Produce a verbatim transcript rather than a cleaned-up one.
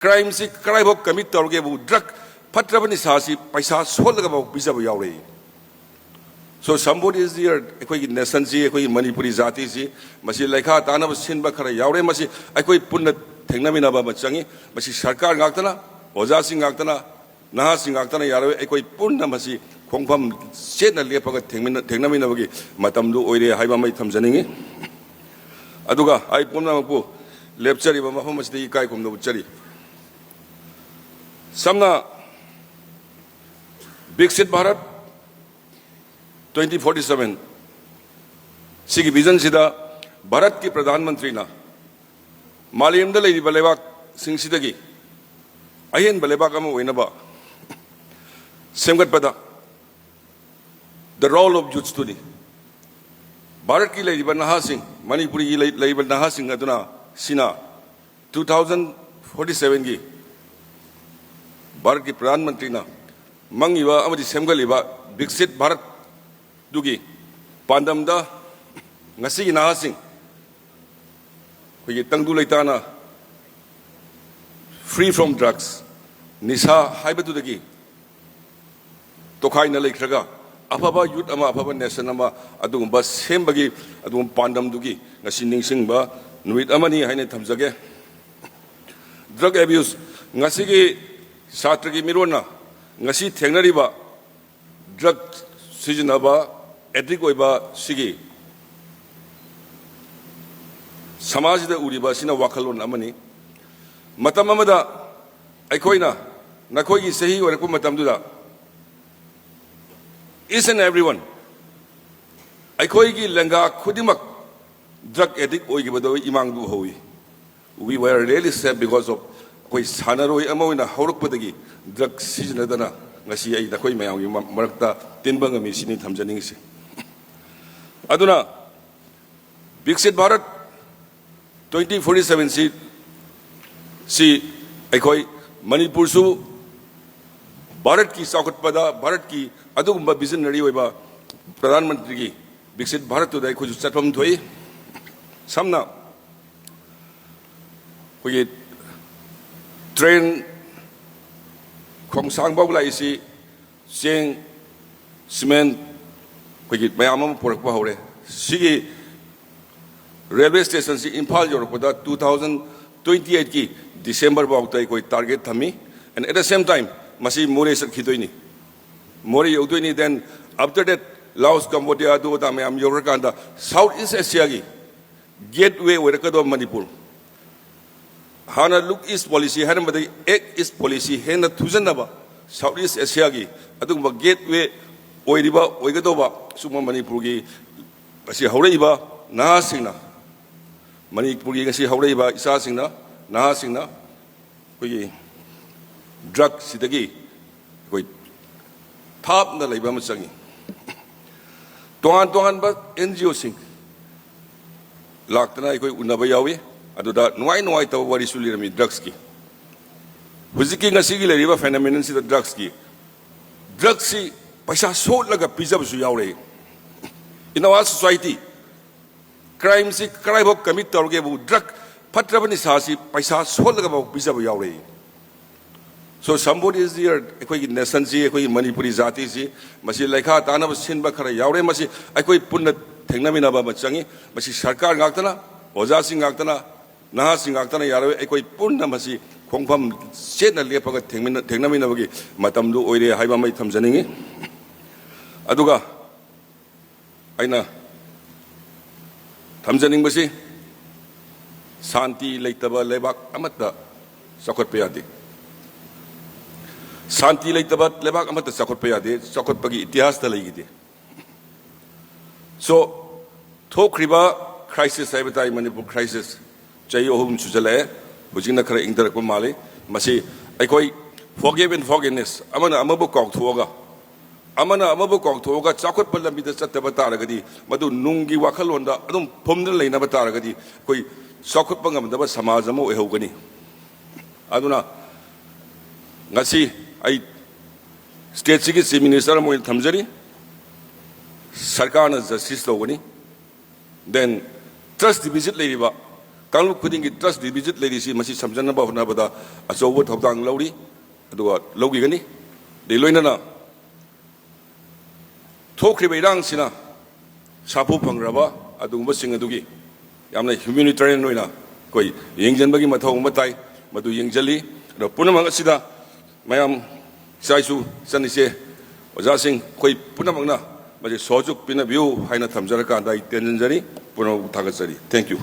ꯀ꯭ꯔꯥꯏꯝꯁꯤ ꯀꯗꯥꯏꯐꯥꯎ commit ꯇꯧꯔꯒꯦꯕꯨ, drug, ꯐꯠꯇ꯭ꯔꯕ ꯅꯤꯁꯥꯁꯤ ꯄꯩꯁꯥ ꯁꯣꯠꯂꯒꯐꯥꯎ ꯄꯤꯖꯕ ꯌꯥꯎꯔꯛꯏ꯫ So somebody is there, ꯑꯩꯈꯣꯏꯒꯤ ꯅꯦꯁꯟꯁꯤ, ꯑꯩꯈꯣꯏꯒꯤ ꯃꯅꯤꯄꯨꯔꯤ ꯖꯥꯇꯤꯁꯤ, ꯃꯁꯤ ꯂꯩꯈꯥ ꯇꯥꯅꯕ ꯁꯤꯟꯕ ꯈꯔ ꯌꯥꯎꯔꯦ꯫ ꯃꯁꯤ ꯑꯩꯈꯣꯏ ꯄꯨꯟꯅ ꯊꯦꯡꯅꯃꯤꯟꯅꯕ ꯑꯃ ꯆꯪꯏ꯫ ꯃꯁꯤ ꯁꯔꯀꯥꯔ ꯉꯥꯛꯇꯅ, ꯑꯣꯖꯥꯁꯤꯡ ꯉꯥꯛꯇꯅ, ꯅꯍꯥꯁꯤꯡ ꯉꯥꯛꯇꯅ ꯌꯥꯔꯣꯏ꯫ ꯑꯩꯈꯣꯏ ꯄꯨꯟꯅ ꯃꯁꯤ ꯈꯣꯡꯐꯝ ꯆꯦꯠꯅ ꯂꯦꯞꯄꯒ ꯊꯦꯡꯃꯤꯟꯅ-, ꯊꯦꯡꯅꯃꯤꯟꯅꯕꯒꯤ ꯃꯇꯝꯗꯨ ꯑꯣꯏꯔꯦ ꯍꯥꯏꯕ ꯑꯃ ꯑꯩ ꯊꯝꯖꯅꯤꯡꯏ꯫ ꯑꯗꯨꯒ ꯑꯩ ꯄꯨꯝꯅꯃꯛꯄꯨ ꯂꯦꯞꯆꯔꯤꯕ ꯃꯐꯝ ꯑꯁꯤꯗꯒꯤ ꯏꯀꯥꯏ ꯈꯨꯝꯅꯕ ꯎꯠꯆꯔꯤ꯫ ꯁꯝꯅ ꯕꯤꯛꯁꯤꯠ ꯚꯥꯔꯠ twenty forty seven ꯁꯤꯒꯤ ꯚꯤꯖꯟꯁꯤꯗ ꯚꯥꯔꯠꯀꯤ ꯄ꯭ꯔꯙꯥꯟ ꯃꯟꯇ꯭ꯔꯤꯅ ꯃꯥꯂꯦꯝꯗ ꯂꯩꯔꯤꯕ ꯂꯩꯕꯥꯛꯁꯤꯡꯁꯤꯗꯒꯤ ꯑꯍꯦꯟꯕ ꯂꯩꯕꯥꯛ ꯑꯃ ꯑꯣꯏꯅꯕ ꯁꯦꯝꯒꯠꯄꯗ the role of youths ꯇꯨꯅꯤ꯫ ꯚꯥꯔꯠꯀꯤ ꯂꯩꯔꯤꯕ ꯅꯍꯥꯁꯤꯡ, ꯃꯅꯤꯄꯨꯔꯒꯤ ꯂꯩ-, ꯂꯩꯔꯤꯕ ꯅꯍꯥꯁꯤꯡ ꯑꯗꯨꯅ, ꯁꯤꯅ two thousand forty seven ꯒꯤ ꯚꯥꯔꯠꯀꯤ ꯄ꯭ꯔꯙꯥꯟ ꯃꯟꯇ꯭ꯔꯤꯅ ꯃꯪꯉꯤꯕ ꯑꯃꯗꯤ ꯁꯦꯝꯒꯠꯂꯤꯕ ꯕꯤꯛꯁꯤꯠ ꯚꯥꯔꯠꯇꯨꯒꯤ ꯄꯥꯟꯗꯝꯗ ꯉꯁꯤꯒꯤ ꯅꯍꯥꯁꯤꯡ ꯑꯩꯈꯣꯏꯒꯤ ꯇꯪꯗꯨ ꯂꯩꯇꯥꯅ free from drugs, ꯅꯤꯁꯥ ꯍꯥꯏꯕꯗꯨꯗꯒꯤ ꯇꯣꯈꯥꯏꯅ ꯂꯩꯈ꯭ꯔꯒ ꯑꯐꯕ ꯌꯨꯠ ꯑꯃ, ꯑꯐꯕ ꯅꯦꯁꯟ ꯑꯃ ꯑꯗꯨꯒꯨꯝꯕ ꯁꯦꯝꯕꯒꯤ ꯑꯗꯨꯒꯨꯝꯕ ꯄꯥꯟꯗꯝꯗꯨꯒꯤ ꯉꯁꯤ ꯅꯤꯡꯁꯤꯡꯕ ꯅꯨꯃꯤꯠ ꯑꯃꯅꯤ ꯍꯥꯏꯅ ꯊꯝꯖꯒꯦ꯫ ꯗ꯭ꯔꯒ ꯑꯦꯕ꯭ꯌꯨꯁ, ꯉꯁꯤꯒꯤ ꯁꯥꯇ꯭ꯔꯒꯤ ꯃꯤꯔꯣꯟꯅ ꯉꯁꯤ ꯊꯦꯡꯅꯔꯤꯕ ꯗ꯭ꯔꯒ ꯁꯤꯖꯤꯟꯅꯕ, ꯑꯦꯗꯤꯛ ꯑꯣꯏꯕ ꯁꯤꯒꯤ ꯁꯃꯥꯖꯁꯤꯗ ꯎꯔꯤꯕ ꯑꯁꯤꯅ ꯋꯥꯈꯜꯂꯣꯟ ꯑꯃꯅꯤ꯫ ꯃꯇꯝ ꯑꯃꯗ ꯑꯩꯈꯣꯏꯅ, ꯅꯈꯣꯏꯒꯤ ꯆꯍꯤ ꯑꯣꯏꯔꯛꯄ ꯃꯇꯝꯗꯨꯗ, each and everyone, ꯑꯩꯈꯣꯏꯒꯤ ꯂꯦꯡꯒꯥ ꯈꯨꯗꯤꯡꯃꯛ ꯗ꯭ꯔꯒ ꯑꯦꯗꯤꯛ ꯑꯣꯏꯈꯤꯕꯗꯣ ꯏꯃꯥꯡꯗ ꯎꯍꯧꯏ꯫ We were really sad because of ꯑꯩꯈꯣꯏ ꯁꯥꯟꯅꯔꯣꯏ ꯑꯃ ꯑꯣꯏꯅ ꯍꯧꯔꯛꯄꯗꯒꯤ ꯗ꯭ꯔꯒ ꯁꯤꯖꯤꯟꯅꯗꯅ ꯉꯁꯤ ꯑꯩ ꯅꯈꯣꯏ ꯃꯌꯥꯝꯒꯤ ꯃ-, ꯃꯔꯛꯇ ꯇꯤꯟꯕ ꯉꯝꯃꯤ ꯁꯤꯅꯤ ꯊꯝꯖꯅꯤꯡꯉꯤꯁꯦ꯫ ꯑꯗꯨꯅ ꯕꯤꯛꯁꯤꯠ ꯚꯥꯔꯠ twenty forty seven ꯁꯤ, ꯁꯤ ꯑꯩꯈꯣꯏ ꯃꯅꯤꯄꯨꯔꯁꯨ ꯚꯥꯔꯠꯀꯤ ꯆꯥꯎꯈꯠꯄꯗ, ꯚꯥꯔꯠꯀꯤ ꯑꯗꯨꯒꯨꯝꯕ ꯚꯤꯖꯟꯅꯔꯤ ꯑꯣꯏꯕ ꯄ꯭ꯔꯙꯥꯟ ꯃꯟꯇ꯭ꯔꯤꯒꯤ ꯕꯤꯛꯁꯤꯠ ꯚꯥꯔꯠꯇꯨꯗ ꯑꯩꯈꯣꯏꯁꯨ ꯆꯠꯐꯝ ꯊꯣꯛꯏ꯫ ꯁꯝꯅ ꯑꯩꯈꯣꯏꯒꯤ ꯇ꯭ꯔꯦꯟ ꯈꯣꯡꯁꯥꯡ ꯐꯥꯎ ꯂꯥꯛꯏꯁꯤ ꯆꯦꯡ, ꯁꯤꯃꯦꯟ, ꯑꯩꯈꯣꯏꯒꯤ ꯃꯌꯥꯝ ꯑꯃ ꯄꯨꯔꯛꯄ ꯍꯧꯔꯦ꯫ ꯁꯤꯒꯤ ꯔꯦꯜꯋꯦ ꯁ꯭ꯇꯦꯁꯟꯁꯤ ꯏꯝꯐꯥꯜ ꯌꯧꯔꯛꯄꯗ two thousand twenty eight ꯀꯤ December ꯐꯥꯎꯗ ꯑꯩꯈꯣꯏ target ꯊꯝꯃꯤ꯫ And at the same time, ꯃꯁꯤ ꯃꯣꯔꯦ ꯆꯠꯈꯤꯗꯣꯏꯅꯤ, ꯃꯣꯔꯦ ꯌꯧꯗꯣꯏꯅꯤ꯫ Then after that, Laos, Cambodia, ꯑꯗꯨ ꯑꯗꯥ ꯃꯌꯥꯝ ꯌꯧꯔꯀꯥꯟꯗ South East Asia ꯒꯤ gateway ꯑꯣꯏꯔꯛꯀꯗꯧꯕ ꯃꯅꯤꯄꯨꯔ, ꯍꯥꯟꯅ Look East Policy ꯍꯥꯏꯔꯝꯕꯗꯒꯤ Act East Policy ꯍꯦꯟꯅ ꯊꯨꯖꯟꯅꯕ, South East Asia ꯒꯤ ꯑꯗꯨꯒꯨꯝꯕ gateway ꯑꯣꯏꯔꯤꯕ, ꯑꯣꯏꯒꯗꯧꯕ ꯁꯨꯝꯕ ꯃꯅꯤꯄꯨꯔꯒꯤ ꯉꯁꯤ ꯍꯧꯔꯛꯏꯕ ꯅꯍꯥꯁꯤꯡꯅ, ꯃꯅꯤꯄꯨꯔꯒꯤ ꯉꯁꯤ ꯍꯧꯔꯛꯏꯕ ꯏꯆꯥꯁꯤꯡꯅ, ꯅꯍꯥꯁꯤꯡꯅ ꯑꯩꯈꯣꯏꯒꯤ drug ꯁꯤꯗꯒꯤ ꯑꯩꯈꯣꯏ ꯊꯥꯞꯅ ꯂꯩꯕ ꯑꯃ ꯆꯪꯉꯤ꯫ ꯇꯣꯉꯥꯟ ꯇꯣꯉꯥꯟꯕ N G O ꯁꯤꯡ ꯂꯥꯛꯇꯅ ꯑꯩꯈꯣꯏ ꯎꯅꯕ ꯌꯥꯎꯏ꯫ ꯑꯗꯨꯗ ꯅꯨꯡꯉꯥꯏ ꯅꯨꯡꯉꯥꯏꯇꯕ ꯋꯥꯔꯤꯁꯨ ꯂꯤꯔꯝꯃꯤ drugs ꯀꯤ꯫ ꯍꯧꯖꯤꯛꯀꯤ ꯉꯁꯤꯒꯤ ꯂꯩꯔꯤꯕ phenomenon ꯁꯤꯗ drugs ꯀꯤ, drugs ꯁꯤ ꯄꯩꯁꯥ ꯁꯣꯠꯂꯒ ꯄꯤꯖꯕꯁꯨ ꯌꯥꯎꯔꯦ꯫ In our society, crime ꯁꯤ ꯀꯗꯥꯏꯐꯥꯎ commit ꯇꯧꯔꯒꯦꯕꯨ, drug, ꯐꯠꯇ꯭ꯔꯕ ꯅꯤꯁꯥꯁꯤ ꯄꯩꯁꯥ ꯁꯣꯠꯂꯒꯐꯥꯎ ꯄꯤꯖꯕ ꯌꯥꯎꯔꯦ꯫ So somebody is here, ꯑꯩꯈꯣꯏꯒꯤ nation ꯁꯤ, ꯑꯩꯈꯣꯏꯒꯤ ꯃꯅꯤꯄꯨꯔꯤ ꯖꯥꯇꯤꯁꯤ, ꯃꯁꯤ ꯂꯩꯈꯥ ꯇꯥꯅꯕ ꯁꯤꯟꯕ ꯈꯔ ꯌꯥꯎꯔꯦ꯫ ꯃꯁꯤ ꯑꯩꯈꯣꯏ ꯄꯨꯟꯅ ꯊꯦꯡꯅꯃꯤꯟꯅꯕ ꯑꯃ ꯆꯪꯉꯤ꯫ ꯃꯁꯤ ꯁꯔꯀꯥꯔ ꯉꯥꯛꯇꯅ, ꯑꯣꯖꯥꯁꯤꯡ ꯉꯥꯛꯇꯅ, ꯅꯍꯥꯁꯤꯡ ꯉꯥꯛꯇꯅ ꯌꯥꯔꯣꯏ꯫ ꯑꯩꯈꯣꯏ ꯄꯨꯟꯅ ꯃꯁꯤ ꯈꯣꯡꯐꯝ ꯆꯦꯠꯅ ꯂꯦꯞꯄꯒ ꯊꯦꯡꯃꯤꯟꯅ-, ꯊꯦꯡꯅꯃꯤꯟꯅꯕꯒꯤ ꯃꯇꯝꯗꯨ ꯑꯣꯏꯔꯦ ꯍꯥꯏꯕ ꯑꯃ ꯑꯩ ꯊꯝꯖꯅꯤꯡꯉꯤ꯫ ꯑꯗꯨꯒ ꯑꯩꯅ ꯊꯝꯖꯅꯤꯡꯕꯁꯤ, ꯁꯥꯟꯇꯤ ꯂꯩꯇꯕ ꯂꯩꯕꯥꯛ ꯑꯃꯠꯇ ꯆꯥꯎꯈꯠꯄ ꯌꯥꯗꯦ꯫ ꯁꯥꯟꯇꯤ ꯂꯩꯇꯕ ꯂꯩꯕꯥꯛ ꯑꯃꯠꯇ ꯆꯥꯎꯈꯠꯄ ꯌꯥꯗꯦ, ꯆꯥꯎꯈꯠꯄꯒꯤ ꯏꯇꯤꯍꯥꯁꯇ ꯂꯩꯈꯤꯗꯦ꯫ So, ꯊꯣꯛꯈ꯭ꯔꯤꯕ crisis ꯍꯥꯏꯕ ꯇꯥꯏ, ꯃꯅꯤꯄꯨꯔ crisis, ꯆꯍꯤ ꯑꯍꯨꯝ ꯁꯨꯖꯜꯂꯛꯑꯦ, ꯍꯧꯖꯤꯛꯅ ꯈꯔ ꯏꯪꯊꯔꯛꯄ ꯃꯥꯜꯂꯤ꯫ ꯃꯁꯤ ꯑꯩꯈꯣꯏ forgive and forgiveness, ꯑꯃꯅ ꯑꯃꯕꯨ ꯀꯥꯎꯊꯣꯛꯑꯒ, ꯑꯃꯅ ꯑꯃꯕꯨ ꯀꯥꯎꯊꯣꯛꯑꯒ ꯆꯥꯎꯈꯠꯄ ꯂꯝꯕꯤꯗ ꯆꯠꯇꯕ ꯇꯥꯔꯒꯗꯤ, ꯃꯗꯨ ꯅꯨꯡꯒꯤ ꯋꯥꯈꯜꯂꯣꯟꯗ ꯑꯗꯨꯝ ꯐꯨꯝꯗꯨꯅ ꯂꯩꯅꯕ ꯇꯥꯔꯒꯗꯤ, ꯑꯩꯈꯣꯏ ꯆꯥꯎꯈꯠꯄ ꯉꯝꯗꯕ ꯁꯃꯥꯖ ꯑꯃ ꯑꯣꯏꯍꯧꯒꯅꯤ꯫ ꯑꯗꯨꯅ ꯉꯁꯤ ꯑꯩ state ꯁꯤꯒꯤ Chief Minister ꯑꯃ ꯑꯣꯏꯅ ꯊꯝꯖꯔꯤ, ꯁꯔꯀꯥꯔꯅ justice ꯇꯧꯒꯅꯤ꯫ Then trust deficit ꯂꯩꯔꯤꯕ ꯀꯥꯡꯂꯨꯞ ꯈꯨꯗꯤꯡꯒꯤ trust deficit ꯂꯩꯔꯤꯁꯤ ꯃꯁꯤ ꯁꯝꯖꯟꯅꯕ ꯍꯣꯠꯅꯕꯗ ꯑꯆꯧꯕ ꯊꯧꯗꯥꯡ ꯂꯧꯔꯤ, ꯑꯗꯨꯒ ꯂꯧꯈꯤꯒꯅꯤ꯫ ꯑꯗꯩ ꯂꯣꯏꯅꯅ ꯊꯣꯛꯈ꯭ꯔꯤꯕ ꯏꯔꯥꯡꯁꯤꯅ ꯁꯥꯐꯨ ꯐꯪꯈ꯭ꯔꯕ ꯑꯗꯨꯒꯨꯝꯕꯁꯤꯡ ꯑꯗꯨꯒꯤ ꯌꯥꯝꯅ humanitarian ꯑꯣꯏꯅ ꯑꯩꯈꯣꯏ ꯌꯦꯡꯁꯤꯟꯕꯒꯤ ꯃꯊꯧ ꯑꯃ ꯇꯥꯏ꯫ ꯃꯗꯨ ꯌꯦꯡꯁꯤꯜꯂꯤ꯫ ꯑꯗꯣ ꯄꯨꯝꯅꯃꯛ ꯑꯁꯤꯗ ꯃꯌꯥꯝ, ꯏꯆꯥ ꯏꯁꯨ, ꯏꯆꯟ ꯏꯆꯦ, ꯑꯣꯖꯥꯁꯤꯡ, ꯑꯩꯈꯣꯏ ꯄꯨꯝꯅꯃꯛꯅ ꯃꯁꯤ ꯁꯍꯖꯣꯛ ꯄꯤꯅꯕꯤꯌꯨ ꯍꯥꯏꯅ ꯊꯝꯖꯔꯀꯥꯟꯗ ꯑꯩ ꯇꯦꯟꯖꯟꯖꯔꯤ꯫ ꯄꯨꯝꯅꯃꯛꯄꯨ ꯊꯥꯒꯠꯆꯔꯤ꯫ Thank you꯫